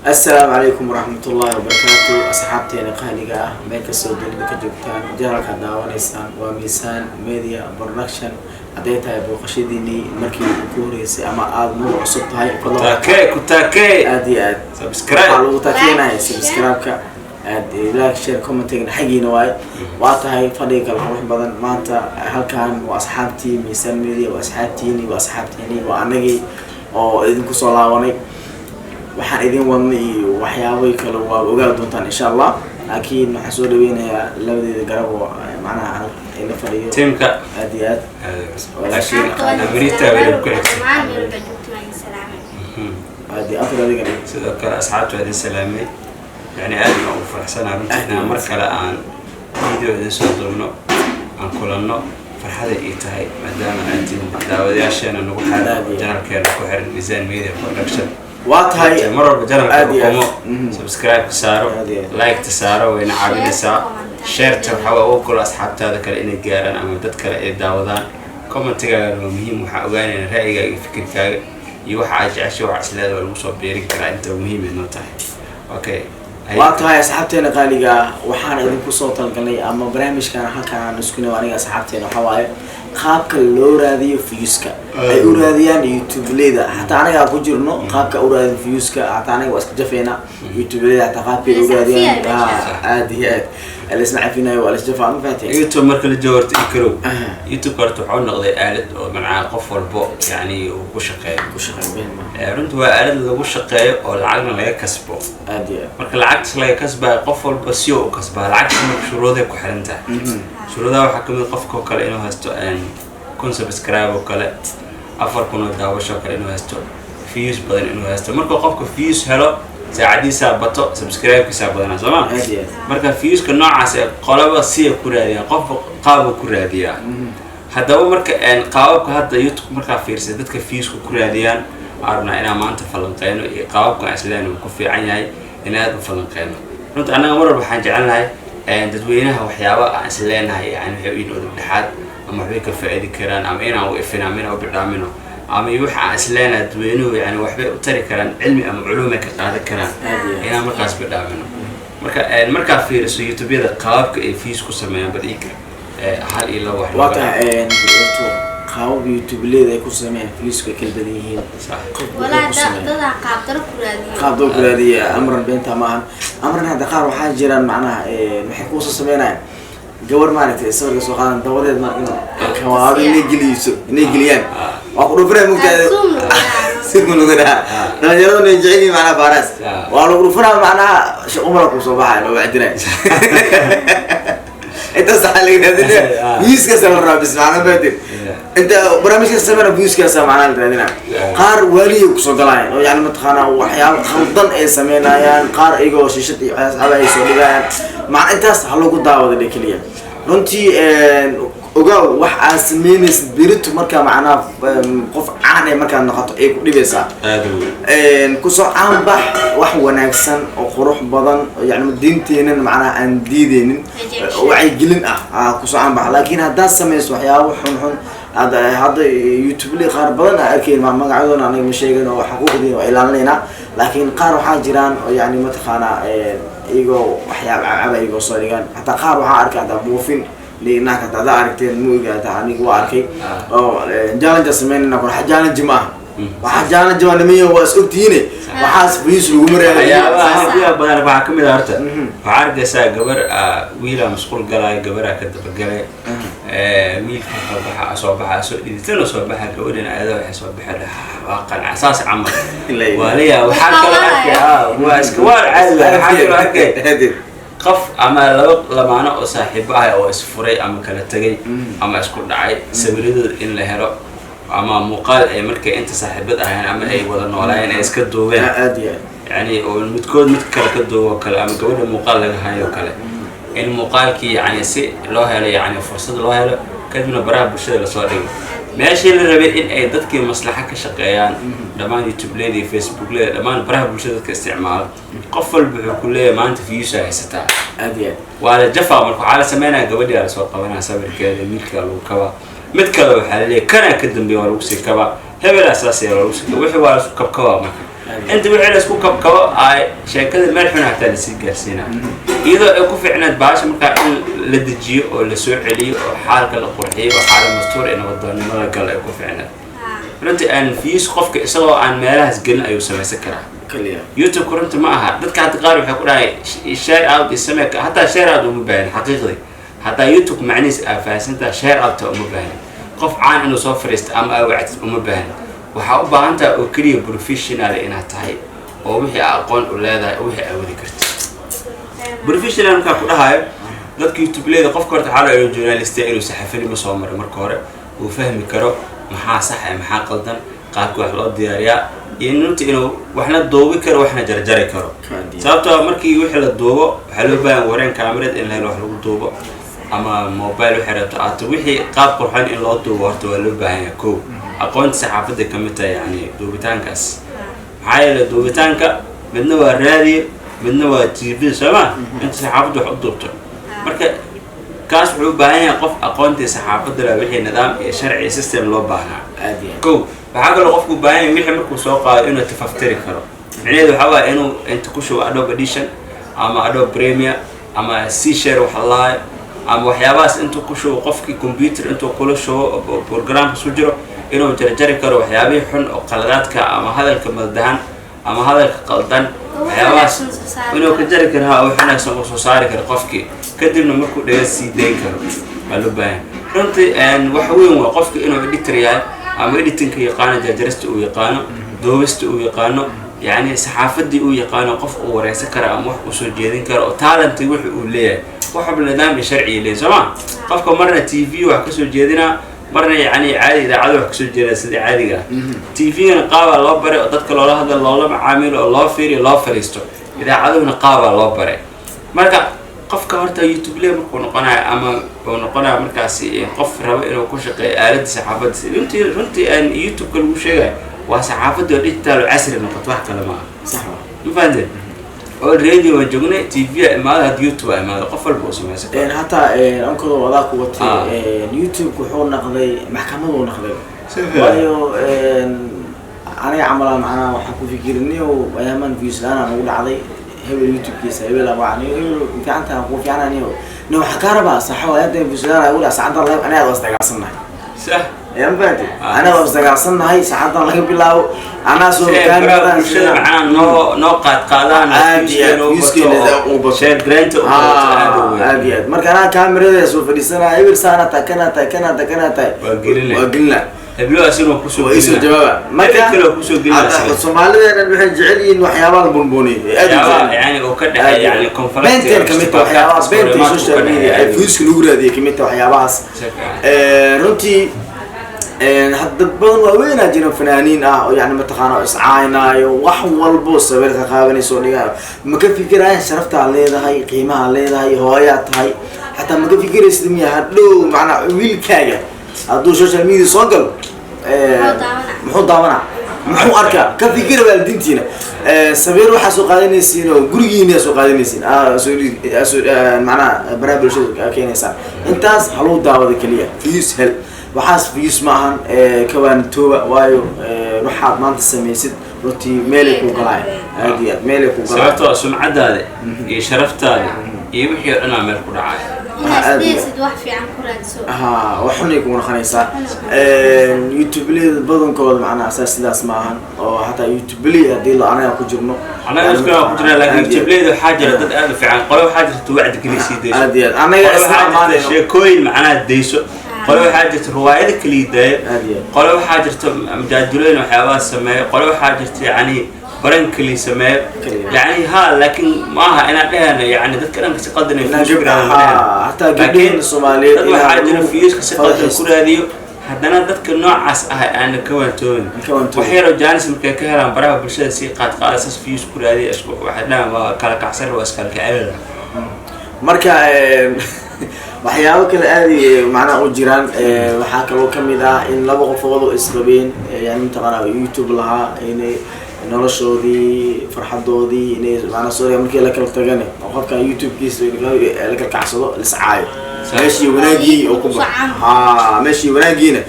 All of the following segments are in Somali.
Assalaamu calaykum waraxmatullaahi wabarakaatu. Asxaabteena qaaliga ah, meel kastoo dunida ka joogtaan, channelkaad daawanaysaan waa Miisaan Media Production. Hadday tahay booqashadiinii markii ugu horeysay ama aada nagu cusub tahay, fadlan Taakee ku taakee. Aad iyo aad. Subscribe. Waxaa lagu taakeenaya subscribe-ka aad, like, share, commentigana xaggiina waaye. Waa tahay fadhiga kale qurux badan maanta halkan waa asxaabtii Miisaan Media, waa asxaabtiini, waa asxaabteeni, waa anagii oo idinku soo laabanay. Waxaan idin wadnay iyo waxyaabo kale waa ogaa doontaan, insha Allah. Laakiin waxaan soo dhaweynayaa labadeeda garab oo macnaha ila fadhiyo. Tiimka. Aad iyo aad. Laakiin Amrita weli ku xigtay. Dhammaan meel walba joogto waan idin salaamay. Aad iyo afar adigana. Sidoo kale asxaabta waa idin salaamay. Yani aad baan ugu faraxsanahay runtii inaan mar kale aan video idin soo duubno, aan kulanno. Farxaday ii tahay maadaama aad tihiin daawadayaasheena nagu xiran, Aad iyo aad. channelkeena ku xiran, Miisaan Media Production. Waa tahay. Mar walba channelka Aad iyo aad. ukumo, subscribe-ka saaro, Aad iyo aad. like-ta saaro, wayna caawinaysaa. Share-ta waxaa waa u ogol asxaabtaada kale inay gaaraan ama dad kale ay daawadaan. Commentigaagana waa muhiim. Waxaa ogaanayna ra'yigaaga iyo fikirkaaga iyo waxa aad jeceshay, waxa isleeda waa lagu soo biirin karaa. Inta muhiim ay noo tahay. Okay. Waa tahay asxaabteena qaaliga ah, waxaan idinku soo talgalnay ama barnaamijkan halkaan aan isku aniga asxaabteena waxaa waaye qaabka loo raadiyo viewska ay u raadiyaan youtubeleyda. Xataa anagaa ku jirno qaabka u raadiyo viewska, xataa anaga waa iska jafeynaa youtubeleyda, xataa qaabkay u raadiyaan. Aad iyo aad laisma cafinayo, waa lasjafaa, ma fahanteen? YouTube marka la joogo horta ikarow, Aha. YouTube horta wuxuu noqday aalad oo macnaha qof walbo yani uu ku shaqeeyo. Ku shaqeyn been ma. Runtii waa aalad lagu shaqeeyo oo lacagna laga kasbo. Aad iyo aad. Marka lacagtas laga kasbayo, qof walba si uu u kasbaa lacagta, marka shuruuday ku xiran tahay. Shuruudaha waxaa kamid qofka oo kale inuu haysto 1000 subscribe oo kale, 4000 oo daawasho oo kale inuu haysto, views badan inuu haysto. Marka qofka views helo, saacadiisaa bato, subscribe-kiisaa badanaa, soo ma? Aad iyo aad. Marka viewska noocaas ee qolaba siya ku raadiyaan, qofba qaabuu ku raadiyaa. Haddaba marka qaababka hadda YouTube markaa fiirsay dadka viewska ku raadiyaan, aan rabnaa inaan maanta falanqeyno iyo qaababka aan isleen uu ku fiican yahay in aad u falanqeyno. Runta annaga mar walba waxaan jecelnahay dadweynaha waxyaaba aan isleenahay yani waxay u yihiin udub dhexaad ama waxbay ka faa'iidi karaan ama inaan u ifino ama inaan u bidhaamino ama iyo waxa aan isleenahay dadweynuhu yani waxbay u tari karaan, cilmi ama culuumay ka qaadan karaan, Aad iyo aad. inaan markaas bidhaamino. Marka markaa fiiriso youtubeyada qaababka ay views ku sameeyaan, bal iika hal iyo laba wax Waa nooga. tahay, horto qaabab youtubeleyda ay ku sameeyaan viewska ay kala badan yihiin. Qof wuxuu Walaa ku sameeyaa. Dadaa qaabdaro ku raadiyo. Qaab doo ku raadiya amran beenta maahan amran. Hadda qaar waxaa jiraan macnaha waxay kuusoo sameynayaan gabar maaragtay sawirka soo qaadan dabadeed ma kawaado inay geliyso, inay geliyaan, waa ku dhufinaya mugtaada. Zoom lagu dhahaa. Si lagu dhahaa dhalinyaraduna ay jecel yihiin macnaha faaraas. Waa lagu dhufinaa, macnaha shaqumala kusoo baxaya, loo wacdinaya. Intaas waxaa laga raadinaya viewskaasa la rabaa bis macnaha baadir. Inta barnaamijkaas sameyna viewskaasa macnaha la raadinaya. Qaar waaliyay kusoo galayaan oo yani mataqaanaa waxyaabo khaldan ay sameynayaan, qaar iyagoo shishad iyo waxyaabo ay soo dhigayaan macna intaas ha lagu daawada dhe keliya. Runtii ogaaw wax aad sameynaysid berito markaa macnaha qof caan ee markaad noqoto ay ku dhibaysaa. Aada u weyn. Kusoo caan bax wax wanaagsan oo qurux badan oo yani diinteenan macnaha aan diideynin, wacyigelin ah kusoo caan bax. Laakiin haddaad samayso waxyaabo xun xun, hadda youtube qaar badan aa arkayn ma magacadoona anaga ma sheegin oo xuquuqdiina waa ilaalinaynaa. Laakiin qaar waxaa jiraan oo yani mataqaanaa iyagoo waxyaaba cabcaba iyagoo soo dhigaan. Hataa qaar waxaa arkay hataa buufin naag, hata adaa aragteen muiga, hataa aniga waa arkay oo challenge sameynayna. Waxa challenge ma aha, waxaa challenge waa nimanyo waa is ogtihiine, waxaas views laguma raadiyo. Waxyaabaha ugu badan waxaa kamid ah horta, waxaa arkaysaa gabar wiilaa masquul galaayo, gabaraa ka dabagalay, wiilka soo baxa, soo baxa, soo dhiditana soo baxa, gabadhan ayada waxay soo baxeen waa qanca saas camal waa la yaa. Waxaa kaloo arkay waa iska waa caadi. Waxaa kaloo arkay qof ama laba lamaano oo saaxiibo ah oo isfuray ama kala tegay ama isku dhacay, sawiradooda in la helo ama muuqaal ay markay inta saaxiibad ahayn ama ay wada noolaayeen ay iska duubeen. Aad iyo aad. Yani oo midkood mid kale ka duubo kale ama gabadha muuqaal laga hayo kale, in muuqaalkii yani si loo helo, yani fursad loo helo, kadibna baraha bulshada lasoo dhigo. Meeshii la rabay in ay dadkii maslaxa ka shaqeeyaan, dhammaan youtube-leyda iyo facebook-leyda, dhammaan baraha bulshada dadka isticmaalo, qof walba wuxuu ku leeyahay maanta views aa haysataa. Aad iyo aad. Waa la jafaa. Marka waxaa la sameynaya gabadhii aa lasoo qabanaya, sawirkeeda wiilkaa lagu kabaa, mid kale waxaa la leeyahay kanaa ka dambeeya waa lagu sii kabaa, hebelaa saas ayaa lagu sii kabaa, wixii waa laisku kabkabaa marka. Inta wixii la isku kabkabo ay sheekada meel xun hataa lasii gaarsiinaa, iyadoo ay ku fiicnayd baasha markaa in la dejiyo oo la soo celiyo oo xaalka la qurxiyo oo xaala mastuur ee nabadoonnimada gal ay ku fiicnayd. Runtii aan views qofka isagoo aan meelahaas gelin ayuu samaysan karaa. Kaliya. YouTube runti ma aha. Dadka hadda qaar waxay ku dhahay share out iyo samee, hataa share out uma baahin. Xaqiiqdii hataa YouTube macnihiis aa fahansantaha, share out uma baahin, qof caan inuu soo fariisto ama aa wacdid uma baahin. Waxaa u baahan tahay oo keliya professional inaad tahay oo wixii aa aqoon u leedahay oo wixii awoodi karta. Professional markaa ku dhahayo, dadka YouTube-leyda, qofka horta waxaa loo journalist inuu saxafinimo soo maray marka hore, uu fahmi karo maxaa sax ah, maxaa qaldan, qaabka wax loo diyaariyaa, iyo runtii inuu waxna duubi karo, waxna jarjari karo. Sababtoo ah markii wixii la duubo waxaa loo baahan wareen kaamirad in la helo wax lagu duubo ama mobile waxay rabto aato, wixii qaab qurxan in loo duubo horta waa loo baahan yahay. Kow, aqoonta saxaafadda kamid tahay, yani duubitaankaas. Maxaa yeelay duubitaanka midna waa raadiyo, midna waa TV, soo ma? Inta saxaafadda wax u duubto, marka kaas wuxuu u baahan yahay qof aqoontii saxaafadda leh, wixii nidaam iyo sharci iyo system loo baahnaa. Aad iyo aad. Kow, waxaa kaloo qofku u baahan yahay wixii markuu soo qaado inuu tafaftiri karo. Micnaheedu waxaa waaye inuu inta ku shubo Adobe Audition ama Adobe Premiere ama C share wax lahayo ama waxyaabahaas intuu ku shubo, qofkii computer intuu kula shubo oo programka su jiro, inuu jarjari karo waxyaabihii xun oo qaladaadka ama hadalka maldahan ama hadalka qaldan, oo wax waxyaabahaas wanaagsan soo saari inuu ka karo. jari karo, ha, wax wanaagsan uu soo saari karo qofkii, kadibna markuu dhaga sii dayn karo waa loo baahan yahay. Runtii wax weyn waa qofka inuu editor yahay ama editingka yaqaano, jarjarista uu yaqaano, duubista uu yaqaano, yacni saxaafadii uu yaqaano, qof uu wareysan karo ama wax uu soo jeedin karo oo talenti wixi uu leeyahay. Wax walba nidaam iyo sharci leeyahay, soo ma? Qofka marna TV wax kasoo jeedinaa, marna yacni caadi idaacada wax kasoo jeedinaa sida caadiga ah. TV-gana qaabaa loo baray oo dadka loola hadla, loola macaamilo oo loo fiiriyo, loo fariisto. Idaacaduhuna qaabaa loo baray. Marka qofka horta YouTube le markuu noqonayo ama uu noqonayo markaasi qof rabo inuu ku shaqeeyo aaladda saxaafadda, runtii aan YouTube-ka lagu sheegayo waa saxaafadda oo digital oo casri noqoto, wax kale maaha. Sax waa. Ma fahanteen? Oo radio waan joognay, TV a imaado, hadda YouTube a imaado, qof walba uu samaysan karo. Hataa ankadoo wadaa ku watay. YouTube wuxuu noqday maxkamaduu noqday. Si fiican. Waayo aniga camala macnaha waxaan ku fikirinayo ayaaman views la-aan aan ugu dhacday hebel YouTube-kiisa, hebel waa hebel fiicantaha ku fiican aniyo nin waxaa kaa rabaa saxo hadda views la-aan ay ugu dhacay saacadan live aniga waa isdagaalsannahay. Yaa ma fahanteen? Aniga waa isdagaalsannahay saacadan laga bilaabo, anaa soo Si ay baraha bulshada macnaha noo qaad qaadaan. Aad iyo aad, viewskeena uu bato. Share garaynta u bato, aad u weyn. Aad iyo aad. Marka anaa kaamirada soo fadhiisanaya, hebel saana tahay, kana tahay, kana tahay, kana tahay. Waa gelinay. Waa gelina. Heblo asina kusoo waa iisoo gelina. jawaaba. Marka Hebel kale oo kusoo gelina hadda asiga. Soomaalideena waxay jecel yihiin waxyaabaha la bunbuuniyo aad u jecel Waxyaabaha yihiin. yani uu ka dhexeeya yani conflict. Beenteen kamid tahay waxyaabahaas, beenta social media ay viewska lagu raadiyay kamid tahay waxyaabahaas. Si fiican. Runtii hadda dad badan waaweynaa jira, fanaaniin ah oo yani mataqaana oo iscaynaayo, wax walbo sawirka qaabanayso oo dhigayo. Ma ka fikiraayan sharaftaa leedahay, qiimaha leedahay, hooyaa tahay, xataa ma ka fikiraysid miya hadhow macnaa wiilkaaga hadduu social media soo galo Muxuu daawanaa? Muxuu daawanaa? Muxuu arkaa? Ka fikira waalidiintiina. Sawir waxaa soo qaadanaysiin oo gurigiina soo qaadanaysiin, macnaha baraha bulshada keenaysaan, intaas haluu daawada keliya views hel. Waxaas views ma ahan, kawaanitooba. Waayo waxaad maanta samaysid runtii meelay ku galaan, aad iyo aad meelay ku galaan. Sababtoo ah sumcadaada iyo sharaftaada iyo wixii oo dhan aa meel ku dhacaya. Inaad Aad iyo isdaysid wax fiican ku raadso. Ha, wax xunay kugu noqonaysaa. YouTube-leyda badankooda macnaha saas sidaas ma ahan oo hataa YouTube-ley haddii la anaga ku jirno. Anaga isku ku jirnaa, laakiin YouTube-leyda waxaa jira dad aad u fiican. Qole waxaa jirta wacdi kaliya sii dayso. Aad iyo aad anaga Qole isla waxaa jirta amaanayno. sheekooyin macnaha dayso. Qole waxaa jirta riwaayado kaliya daayo. Aad iyo aad. Qole waxaa jirta majaajilooyin waxyaabaha sameeyo. Qole waxaa jirta yacni baran kaliya sameeyo. Kaliya. Yacni ha, laakiin maaha inaan dhehayno yacni dadka dhanka si qaldan ay Inaan views ku raadiyaan ma dhehayno. hataa Laakiin gabdhaheena Soomaaliyeed dad inaan waxaa jira lagu viewska si qaldan ku fadaxisto. raadiyo, haddana dadka noocaas ah aana ka waantoobin. Ka waantoobin. Wax yaroo jaanis markay ka helaan baraha bulshada si qaad qaada sas views ku raadiya, isku waxay dhahaan waa kala kacsan, waa iskala kacayla. Marka waxyaabo kale aad ay macnaha u jiraan. Waxaa kaloo kamid ah in laba qofood oo isqabeen, yani mataqaana YouTube lahaa, inay noloshoodii, farxadoodii inay macnaha sorry markii la kala tagane oo qofkan YouTube-kiisa la kala kacsado, liscaayo, meeshii wanaagii oo ku Kusoo caan. Ha, meeshii wanaagiina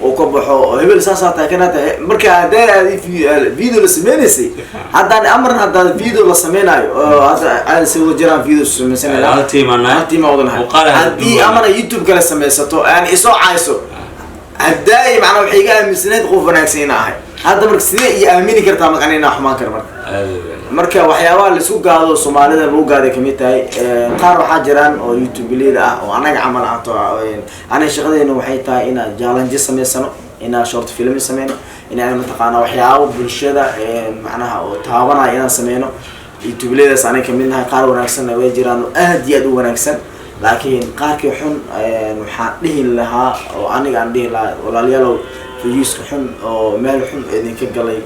Oo ka baxo oo hebel saasaa tahay, kana tahay. Marka haddaan aad video la sameynaysay, haddaan amran, haddaan video la sameynayo oo hadda aad si wada jiraan video sameysanayna. Hal team aan nahay. Hal team aan wada nahay. Muuqaal ah haddii duwan. Amana YouTube kale sameysato aan isoo cayso haddaay, macnaa waxay iga aaminsanayd qof wanaagsan inaa ahay. Hadda marka sidee iyo aamini kartaa marka ani inaa xumaan karo marka? Marka waxyaabaha laisku gaado, Soomaalida lagu gaaday kamid tahay. Qaar waxaa jiraan oo YouTube-leyda ah oo anaga camal ah to aniga shaqadeena waxay tahay inaan challenge sameysano, inaan short film sameyno, inaan mataqaana waxyaabo bulshada macnaha oo taabanaya inaan sameyno. YouTube-leydaas aniga kamid nahay. Qaar wanaagsanna way jiraan oo aad iyo aad u wanaagsan, laakiin qaarkii xun waxaan dhihi lahaa oo aniga aan dhihi lahaa, walaalayaalow, views-ka xun oo meel xun idinka galay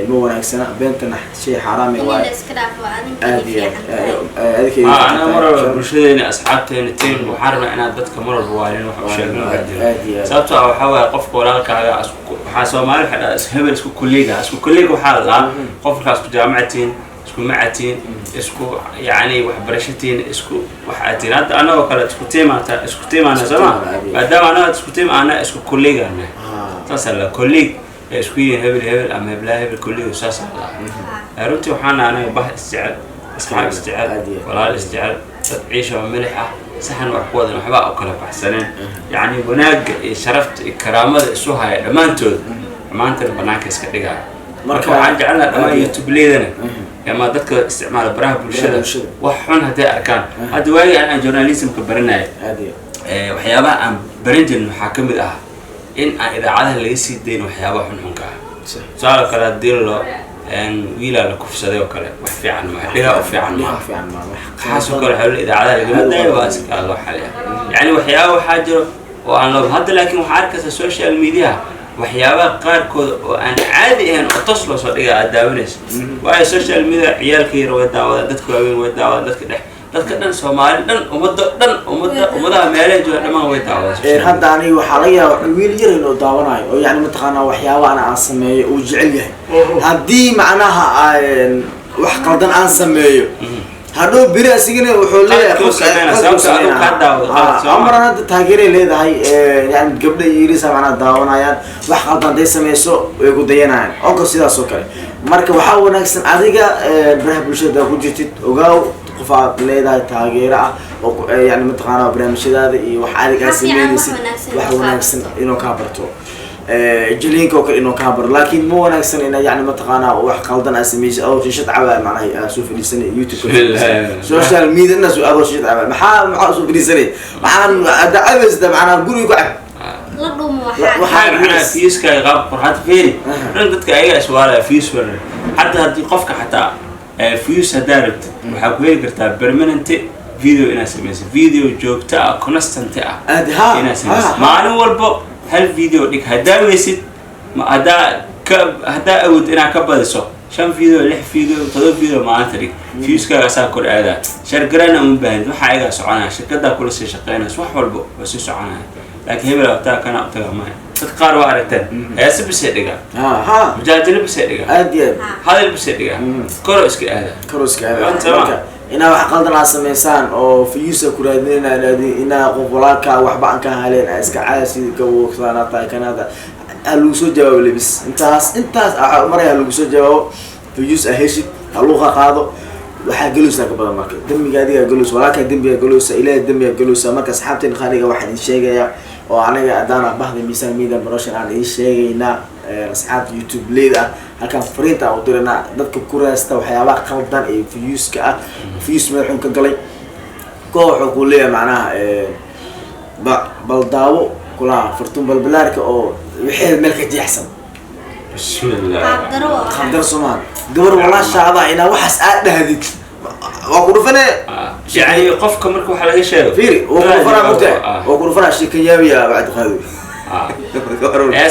ma wanaagsana. Beentana shay xaaraam in waaye. La iska dhaafo adinka. Aad iyo fiican tahay. aad adinka idin Anaga mar walba bulshadeena, asxaabteena, team, waxaan rabnaa inaad dadka mar walba waalin wax u sheegno waxaa jira. Aad iyo aad. Sababtoo ah waxaa waaye qofka walaalkaaga waxaa Soomaali waxay dhahaa hebel isku kolleega. Isku kolleega waxaa la dhahaa qof markaa isku jaamacatiin, isku macatiin, isku yacni waxbarashatiin, isku waxaatiin. Hadda annagoo kale isku team-aata, isku team-aana soo ma? Team aad iyo aad. Maadaama annaga isku team aana, isku kolleegaana. Saasaa la colleague ay isku yihiin hebel hebel ama heblaa hebel colleague, saasaa la dhahaa. Runtii waxaana anaga bah isjecel, asxaab isjecel, Aad iyo aad. walaal isjecel, dad ciisha oo milix ah, saxan wax ku wadan, waxba u kala baxsaneen, yacni wanaagga iyo sharafta iyo karaamada isu haya dhammaantood, dhammaantana banaanka iska dhigaya. Marka waxaan jecelnaha dhammaan Aad iyo aad. YouTube-leydana ama dadka isticmaala baraha bulshada, bulshada. wax xun hadday arkaan. Hadda waagii aan journalismka baranaya, Aad iyo waxyaabaha aan baran jirin waxaa ka mid ah in aan idaacadaha laga sii dayn waxyaabaha xunxunka ah. Tusaale kale, haddii lo wiilaa la kufsaday oo kale, wax fiican maaha, dhigaa u fiican Dhigaa maaha. Fiican maaha. Waxaasoo kale waxaa la idaacadaha lagama daayo, waa si kala loo xaliya. Yacni waxyaaba waxaa jiro oo aan loo hadda, laakiin waxaa arkaysa social media waxyaabaha qaarkood oo aan caadi ahayn oo tos loo soo dhiga aad daawanayso, waayo social media ciyaalka yar way daawadaan, dadka waaweyn way daawadaan, dadka dhex, dadka dhan, Soomaali dhan, ummadda dhan, ummadda, ummadaha meelaha jooga dhammaan way daawadaan social media. Hadda aniga waxaa laga yaabaa wiil yar inuu daawanayo oo yani mataqaanaa waxyaaba ana aan sameeyo uu jecel yahay. Haddii macnaha wax qaldan aan sameeyo, hadhow beri asigana wuxuu leeyahay Qaladkuu sameynaa, qaladkuu sababta adigu kaa daawado, qalad soo ma? Amaran hadda taageeray leedahay, yani gabdha iyo yariisa macnaha daawanayaan, wax qaldan hadday sameyso way ku dayanayaan oo sidaas oo kale. Marka waxaa wanaagsan adiga baraha bulshada ku jirtid, ogaaw qof aad leedahay taageero ah oo yani mataqaanaa barnaamijyadaada iyo wax adiga aad Wax fiican, wax sameynaysid, wanaagsan wax inuu kaa wanaagsan barto. Inuu kaa barto, jiliinka oo kale inuu kaa baro. Laakiin ma wanaagsan ina yani mataqaanaa wax qaldan aad sameysid adoo shishad cabaa, macnaha aad soo fadhiisanay YouTube, Bismillah. social media inaas adoo shishad cabaa, maxaa soo fadhiisanay? Maxaan hadda cabaysta? Macnaha guriga ku cab. La dhuumo waxaa. Waxaa macnaha views-ka qaab qurxad fiiri run dadka ayaga iswaalaya views warar. Hadda haddii qofka xataa views haddaa rabtid, waxaa ku heli kartaa permanent video inaad samaysid, video joogto ah, constant ah Aad ha inaad samaysid. Ha. Maalin walbo hal video dhig. Haddaa weysid ma haddaa ka haddaa awood inaad ka badiso shan video, lix video, todoba video maalinta dhig, views-kaaga asaa kor aadaa. Shargarana uma baahnid, waxa ayagaa soconaya, shirkadaa kula sii shaqeynaysa, wax walbo waa sii soconaya. Laakiin hebel taa kana taga maya. Dad qaar waa aragteen heese bisay dhigaa, ha ha mujaajilo bisay dhigaa, Aad iyo aad. Hadal bisay dhigaa, koro iska aada. Karoska. Waa sama. Marka inaa wax qaldan aad sameysaan oo views ku raadinayna, inaa qof walaalkaa waxba aan ka haleen aa iska caasi gabowsaana tahay kanaada ha lagu soo jawaabo lebis. Intaas waxaa maraya ha lagu soo jawaabo, views a heshid, ha lagu qaado, waxaa gelaysaa ka badan. Marka dembiga adigaa gelaysa, walaalkaa dembigaa gelaysa, Ilaahay dembigaa gelaysa. Marka asxaabteen qaaliga, waxaan idin sheegayaa oo aniga haddaan bahda Miisaan Media Production aan idin sheegaynaa, asxaabta YouTube leeda ah, halkaan fariinta aan u diranaa dadka ku raasta waxyaabaha qaldan ee views-ka ah, views meel xun ka galay. Koo wuxuu ku leeyahay macnaha ba bal daawo kulaha Fartuun Balbalaarka oo wixii meel ka jeexsan. Bismillah. Qaabdaro waa waxaa. Qadar Soomaan gabar walaashaada inaa waxaas aad dhahdid waa ku dhufane. Yani qofka marka waxa laga sheego Fiiri, waa ku dhufanaa mugtahay, waa ku dhufanaa. Sheekayaabiya bacdi qaadi.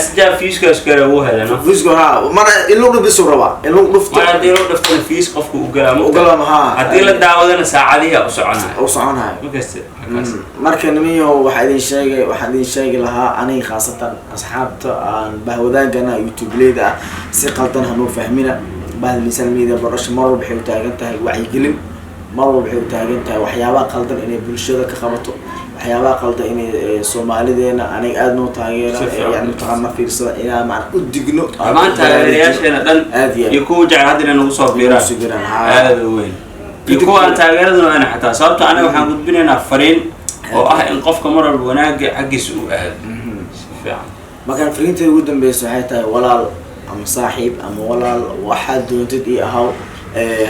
Sijaa views-kaas kale wuu helano. Views-ka ha mana in lagu dhufisu rabaa in lagu dhufto. Mar haddii loo dhaftana views qofka u galaa. U galaa, maxaa? Haddii la daawadana saacadihi u soconaya. U soconayo. Markasta markaas. Marka nimanyahow, waxaa idin sheegay, waxaan idin sheegi lahaa aniga khaasatan asxaabta aan bahwadaankana YouTube leyda ah, si qaldan hanoo fahmina. Bahda Miisaan Media Production mar walba waxay u taagan tahay wacyigelin, mar walba waxay u taagan tahay waxyaabaha qaldan inay bulshada ka qabato. Waxyaabaha qalda inay Soomaalideena aniga aada noo taageera, Si fiican. yani mataqaana fiirsada, inaan macna u digno. Dhammaan taageerayaasheena dhan Aad iyo aad. iyo kuwa jecel hadda inay nagu soo biiraan. Nagu soo biiraan, haa. Aada u weyn, iyo kuwa aan taageeraduna ana xataa, sababta anaga waxaan gudbinaynaa fariin oo ah in qofka mar walba wanaaga xaggiisa uu aado si fiican. Markaan fariinteeda ugu dambeysa waxay tahay, walaal ama saaxiib ama walaal, waxaad doontid iyo ahaw,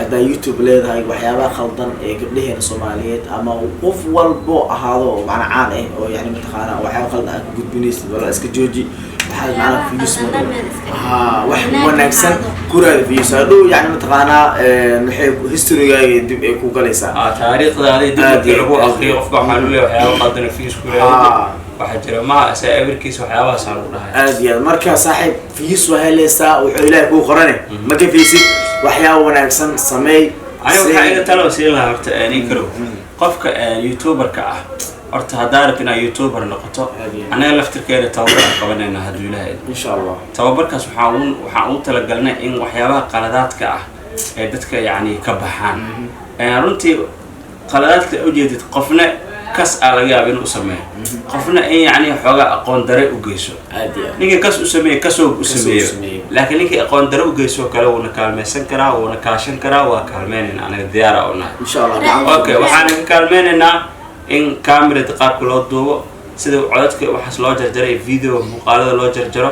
haddaa YouTube leedahay, waxyaabaha khaldan ee gabdhaheena Soomaaliyeed ama qof walbo ahaado oo macna caan ah oo yani mataqaana waxyaaba khaldan aad ku gudbinaysid, walaal iska jooji. Waxaad macnaha Waxyaabaha views khaldan dhan meel iska dhig. Ha, wax Wanaag wanaagsan ahaado. ku raadi views hadhow, yani mataqaanaa waxay historygaaga dib ay ku galaysaa. Taariikhdaada dib Aad markii iyo lagu aad. aqriyo, qofka waxaa lagu leeyahay waxyaaba qaldan views ku leeyahay, waxaa jira ma saa awirkiisa, waxyaabahaasa lagu dhahay. Aad iyo aad. Marka saaxiib, views waa helaysaa, wuxuu Ilaahay kuu qorane ma gafaysid. Waxyaaba wanaagsan sameey. Aniga waxaa iga talo siin lahaa horta Nikrow, qofka youtuberka ah horta haddaa rabto inaad youtuber noqoto, Aad iyo aad. annaga laftirkeena tababar aan qabanayna hadduu Ilaahay idmo. Insha Allah. Tababarkaas waxaan ugu talagalnay in waxyaabaha qaladaadka ah ee dadka yacni ka baxaan. Runtii qaladaadka ujeedid, qofna kas aa laga yaaba inuu sameeyo, qofna in yacni xoogaa aqoon dare u geyso. Aad iyo aad. Ninkii kas u sameeye kasoo u u sameeyo, sameeyo. laakiin ninkii aqoon dare u geyso kale wuuna kaalmeysan karaa, wuuna kaashan karaa, waa kaalmeynayna, anaga diyaara u nahay. Insha Allah, gacan. Okay, waxaan ka kaalmeynaynaa in camerada qaabka loo duubo, sida codadka waxaas loo jarjaray, video muuqaalada loo jarjaro,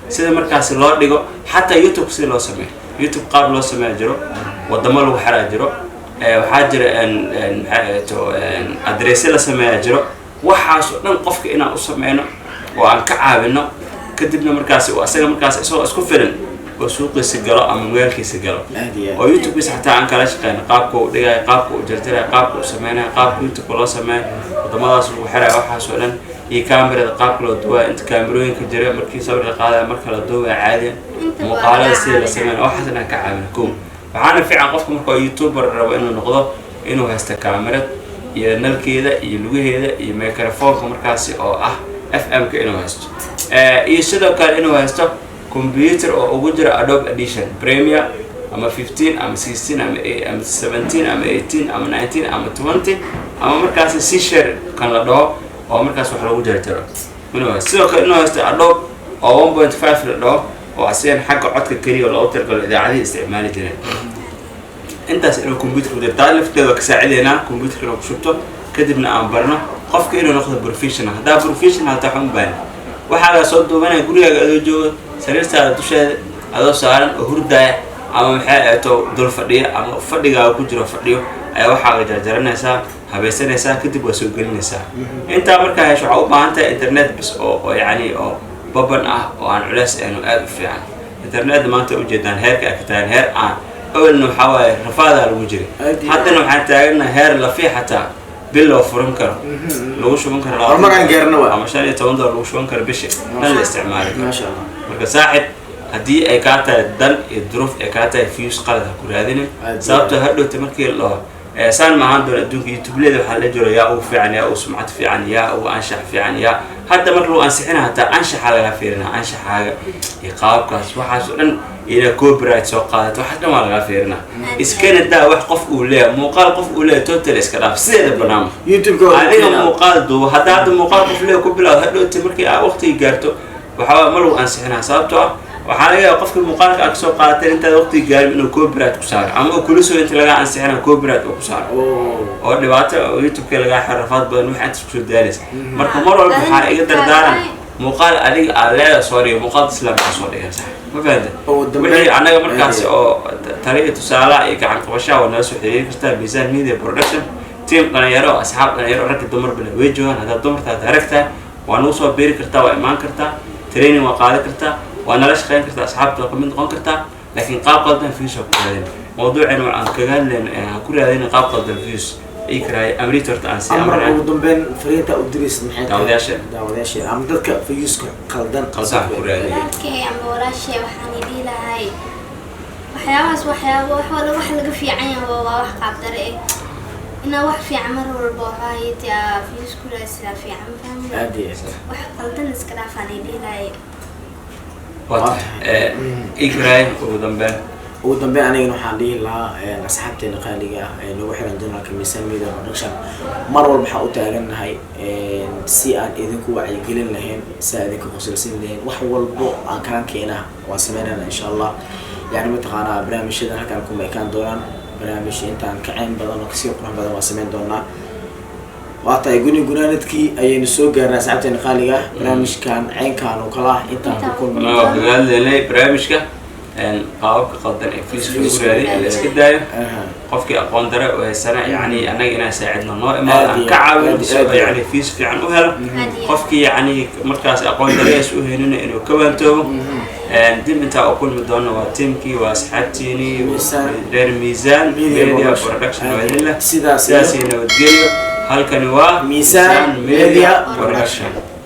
sida markaasi loo dhigo, xataa YouTube sida loo sameeyo. YouTube qaab loo sameeya jiro, wadamo lagu xaraa jiro, waxaa jira maxay ahayd to addressyo la sameeyaa jiro. Waxaas oo dhan qofka inaan u sameyno oo aan ka caawino, kadibna markaasi uu asaga markaas isagoo isku filan oo suuqiisa galo ama magaalkiisa galo. Aad iyo aad. Oo YouTubekiisa xataa aan kala shaqeyno, qaabka uu dhigayo, qaabka uu jarjarayo, qaabka uu sameynayo, qaabka YouTube loo sameeyo, wadamadaas lagu xirayo, waxaas oo dhan, iyo kaamirada qaabka loo duwayo, inta kaamirooyinka jira, markii sawir la qaadayo, marka la duwayo caadiyan, Inta waa muuqaalada laga sida la caawinaa. sameynayo, waxaas inaan ka caawino. Kow, waxaana fiican qofka marka uu youtuber rabo inuu noqdo inuu haysto kaamirad iyo nalkeeda iyo lugaheeda iyo microphoneka markaasi oo ah FM-ka inuu haysto, iyo sidoo kale inuu haysto computer oo ugu jira Adobe Audition, Premiere ama 15 ama 16 ama ama 17 ama 18 ama 19 ama 20 ama markaasi si share kan la dhaho oo markaas wax lagu jarjaro inuu haysto. Sidoo kale inuu haysto Adobe oo 1.5 la dhaho oo asigan xagga codka keliya oo loogu talagalo idaacadihii isticmaali jireen. Intaas inuu computer ku jiro, taa lafteeda waa ka saacideynaa computerka inuu ku shubto, kadibna aan barno qofka inuu noqdo professional. Haddaa professional hataa waxaan u baahan waxaa laga soo duubanaya gurigaaga adoo jooga, sariirtaada dusheeda adoo saaran oo hurdaaya ama maxay ahayto dul fadhiya ama fadhigaaga ku jiro fadhiyo ayaa waxaaga jarjaranaysaa, habaysanaysaa, kadib waa soo gelinaysaa. Intaa markaa hesho, waxaa u baahan tahay internet bas oo yacni oo baban ah oo aan culeys ahayn oo aada u fiican. Internet maanta ujeedaan heerka ay ka tagaan, heer aan awalna waxaa waaye rafaadaa lagu jiray. Aad iyo Haddana waxaan taaganahay heer lafii xataa bil loo furan karo, lagu shuban karo Horumar aan gaarno waa. ama $15 lagu shuban karo bishi dhan la isticmaali karo. Maasha Allah. Marka saaxib, haddii ay kaa tahay dan iyo duruuf ay kaa tahay, views qalad ha ku raadinin. Aad iyo Sababtoo hadhowta markii la dhaho saan ma ahaan doona adduunka youtubeleda, waxaa la jiro yaa ugu fiican, yaa ugu sumcad fiican, yaa ugu anshax fiican, yaa hadda marka lagu ansixina hataa anshaxa laga fiirina, anshaxaaga iyo qaabkaas, waxaas oo dhan, ina copyright soo qaadato, waxaas dhan waa laga fiirina. Iskana daa wax qof uu leeyahay, muuqaal qof uu leeyahay total iska dhaaf sideeda barnaamij. YouTube-ka waa Adiga keenaa. muuqaal duubo. Hadda muuqaal qof leeyahay ku bilaawdo, hadhowta markii aa waqtiga gaarto waxaa ma lagu ansixinaa, sababtoo ah waxaa laga yaaba qofkii muuqaalka aad kasoo qaadatay intaad waqtiga gaarin inuu copyright ku saaro, ama uu kula soo inta lagaa ansixina copyright uu ku saaro oo dhibaato oo YouTube-ka lagaa xiro, rafaad badan waxa intaas kusoo daalaysa. Marka mar walba waxaa iga dardaaran, muuqaal adiga aad leedahay soo dhiga, muuqaal islaamka soo dhigan, sax ma fahanta? Oo dambe- Wixii annaga markaasi oo tali iyo tusaalaha iyo gacan qabashaha waa nala soo xiriiri kartaa. Miisaan Media Production team dhalinyaro oo asxaab dhalinyaro, ragga dumarba leh way joogaan. Haddaad dumartaa direct waa nagu soo biiri kartaa, waa imaan kartaa, training waa qaadan kartaa, waa nala shaqeyn kartaa, asxaabta waa kamid noqon kartaa, laakiin qaab qaldan views ha ku raadin. Mawduuceen aan kaga hadlayno ha ku raadin qaab qaldan views ii karaay amriita horta aan sii Amar, amraya. Ugu dambeyn fariinta u diraysid maxay tahay? Daawadayaasha. Daawadayaasha ama dadka viewska qaldan Qaldan ku raadiya. Walaalkay ama walaashay, waxaan idhihi lahay waxyaabahaas, waxyaabo wax wala wax laga fiican yahay waa wax qaabdare eh inaa wax fiican mar walba waxaa taa views ku raadsidaa fiican, fahmi? Aad iyo aad. Wax qaldan iska dhaafaan idhihi lahay. Waa tahay ii karaay ugu dambeyn. Ugu dambeyn anigana waxaan dhihi lahaa asxaabteena qaaliga ah ee nagu xiran channelka Miisaan Media Production, mar walba waxaan u taagannahay si aan idinku wacyigelin lahayn, si aan idinku qosolsiin lahayn. Wax walbo aan kalan keenaa waan sameynayna, insha Allah. Yani mataqaanaa, barnaamijyadan halkaan kuma ekaan doonaan. Barnaamij intaan ka ceyn badan oo kasii qurux badan waan sameyn doonaa. Waa tahay, guni gunaanadkii ayaynu soo gaarnay, asxaabteena qaaliga ah. Barnaamijkan ceynkaan oo kala ah intaan ku kulmi Anagoo kaga hadlaynay barnaamijka qaababka qaldan ee viewska lagu raadiy in la iska daayo. Qofkii aqoon dare u haysana, yani annaga inaan saacidno, noo imaado, aan ka caawino si oo yani views fiican u helo. Qofkii yani markaas aqoon darees u haynina inuu ka waantoobo. Dib intaa u kulmi doono, waa tiimkii, waa asxaabtiinii Miisaan. reer Miisaan Media Media Production. Production waa idin leh Sidaas sidaas iyo nabadgelyo. Halkani waa Miisaan Media Production.